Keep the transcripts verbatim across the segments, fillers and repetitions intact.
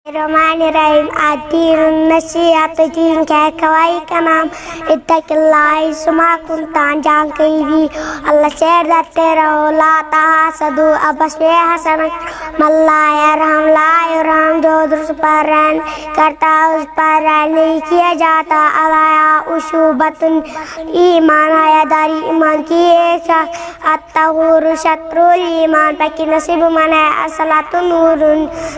الرحمن الرحیم۔ الدین النصیحت، دین کا ایک کوائی کا نام، اتق اللہ ثم کن تاجرا کبیرا۔ اللہ سے ڈرتے رہو، لا تحاسدوا، آپس میں حسد، من لا یرحم لا یرحم، جو دوسروں پر رحم کرتا اس پر رحم نہیں کیا جاتا۔ الحیاء شعبۃ الایمان، حیاداری ایمان کی ایک شاخ۔ الطہور شطر الایمان، پاکی نصیب من ہے، الصلاۃ نور،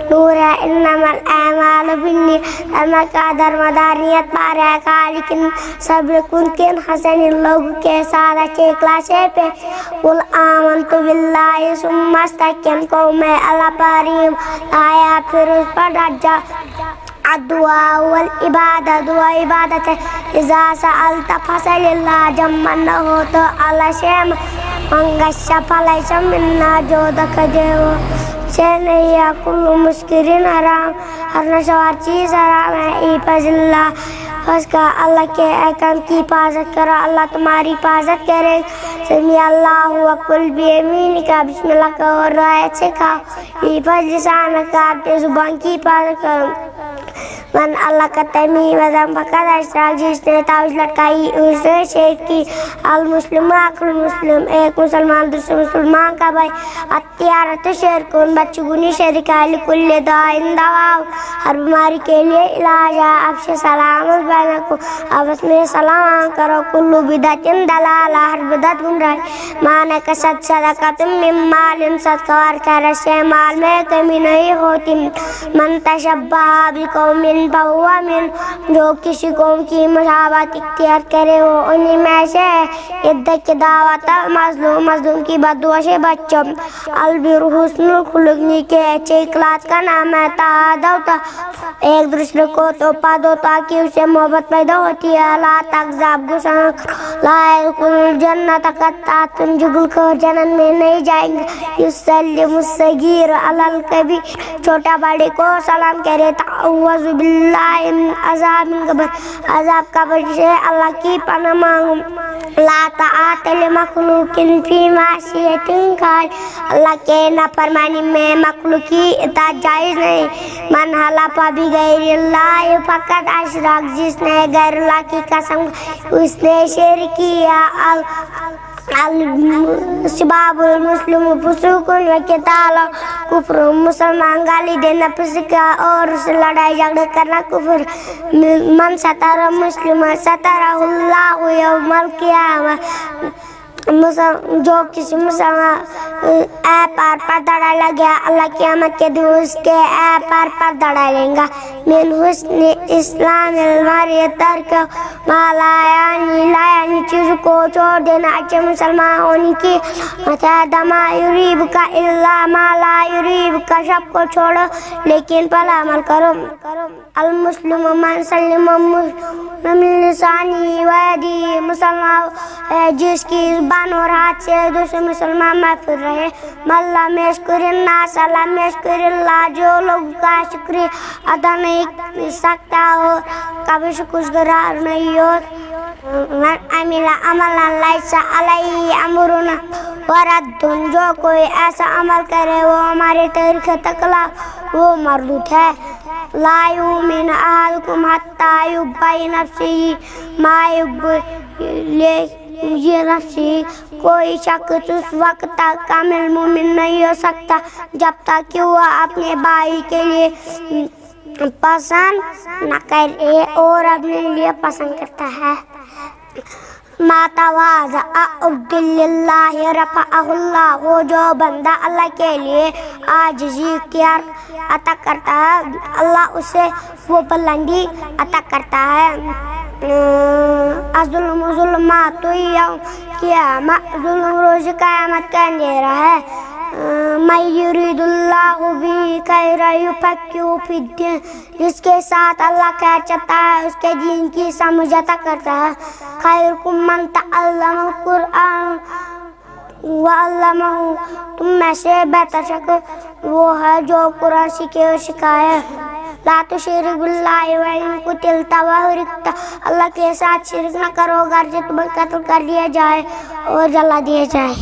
نور ہے، انما الاعمال بالنیات، عمل کا دارمدار نیت پر ہے۔ خالق سب کن کن حسن، لوگوں کے ساتھ اچھے اخلاص سے پیش۔ قل آمنت باللہ ثم استقم، کہو میں اللہ پر ایمان لایا، پھر اس پر ڈٹ جاؤ۔ الدعاء والعبادة، دعا عبادت ہے۔ اذا سألت فاسأل اللہ، جب مانگنا ہو تو اللہ سے مانگو۔ من غش فليس منا، جو دھوکہ دے وہ سے نہیں ہے۔ کل مسکر حرام، ہر نشوار چیز حرام ہے۔ احفظ اللہ، اس کا، اللہ کے احکام کی حفاظت کرو، اللہ تمہاری حفاظت کرے۔ سمع اللہ، وكل بيمينك، بسم اللہ کا اور رائے سے کھاؤ۔ احفظ لسانك، اپنی زبان کی حفاظت کرو۔ من علق تمیمة فقد أشرك، جس نے تعویذ لٹکائی اس نے شرک کی۔ المسلم أخو المسلم، ایک مسلمان دوسرے مسلمان کا بھائی۔ الطیرة شرك، بچگونی شرک ہے۔ لكل داء دواء، ہر بیماری کے لیے علاج ہے۔ أفشوا السلام بينكم، آپس میں سلام عام کرو۔ كل بدعة ضلالة، ہر بدعت گمراہی۔ ما نقصت صدقة من مال، صدقہ ورثہ سے مال میں کمی نہیں ہوتی۔ من تشبه بقوم فهو منهم، جو کسی قوم کی مشابہت اختیار کرے وہ انہی میں سے ہے۔ اتق دعوة المظلوم، مظلوم کی بددعا سے بچو۔ البر حسن الخلق، نیکے اچھے اخلاق کا نام ہے۔ تحادوا، ایک دوسرے کو تحفہ دو تاکہ اسے محبت پیدا ہوتی ہے۔ لا تغضب، غصہ نہ کرو۔ لا يدخلون الجنة قطاعة، چغل خور جنت میں نہیں جائیں گے۔ يسلم الصغير على الكبير، چھوٹا بڑے کو سلام کرے۔ تعوذ باللہ من عذاب القبر، عذاب قبر سے اللہ کی پناہ مانگو۔ لا طاعة لمخلوق في معصية الخالق، اللہ کے نافرمانی میں مخلوق کی اطاعت جائز نہیں۔ من حلف بغير الله فقد أشرك، جس نے غیر اللہ کی قسم، اس نے شرک کیا۔ ال-، ال-، سباب المسلم فسوق وقتاله كفر، مسلمان گالی دینا فسق ہے اور اس سے لڑائی جھگڑا کرنا کفر۔ من ستر مسلما ستره الله يوم القيامة، مسل-، جو کسی مسلمان، اے، عیب پر پردہ ڈالے گا، اللہ قیامت کے دن اس کے عیب پر پردہ ڈالیں گا۔ من حسن إسلام المرء ترك ما لا يعنيه، لا یعنی چیزوں کو چھوڑ دینا اچھے مسلمان ہونے کی۔ وترك ما يريبك إلا ما لا يريبك، سب کو چھوڑو لیکن بھلا عمل کرو۔ المسلم من سلم المسلمون من لسانه ويده، مسلمان ہے جس کی زبان اور ہاتھ سے دوسرے مسلمان محفوظ رہے۔ من لم يشكر الناس لم يشكر الله، جو لوگوں کا شکریہ ادا نہیں کر سکتا وہ کبھی شکر گزار نہیں ہو۔ من عمل عملا ليس عليه أمرنا فهو رد، جو کوئی ایسا عمل کرے وہ ہمارے طریقے تک لا، وہ مردود ہے۔ لا يؤمن أحدكم حتى يحب لنفسه ما يحب لنفسه، کوئی شخص اس وقت تک کامل مومن نہیں ہو سکتا جب تک کہ وہ اپنے بھائی کے لیے پسند نہ کرے اور اپنے لیے پسند کرتا ہے۔ من تواضع لله رفعه الله، وہ جو بندہ اللہ کے لیے عاجزی اختیار عطا کرتا ہے، اللہ اسے وہ بلندی عطا کرتا ہے۔ الظلم ظلمات يوم القيامة، ظلم روز قیامت کا اندھیرا ہے۔ من يرد الله به خيرا يفقهه في الدين، جس کے ساتھ اللہ خیر چاہتا ہے اس کے دین کی سمجھ عطا کرتا ہے۔ خيركم من تعلم القرآن وعلمه، تم میں سے بہتر شخص وہ ہے جو قرآن سیکھے اور سکھائے۔ لا تشرك بالله وإن قتلت أو أحرقت، اللہ کے ساتھ شرک نہ کرو، اگرچہ تمہیں قتل کر دیا جائے اور جلا دیا جائے۔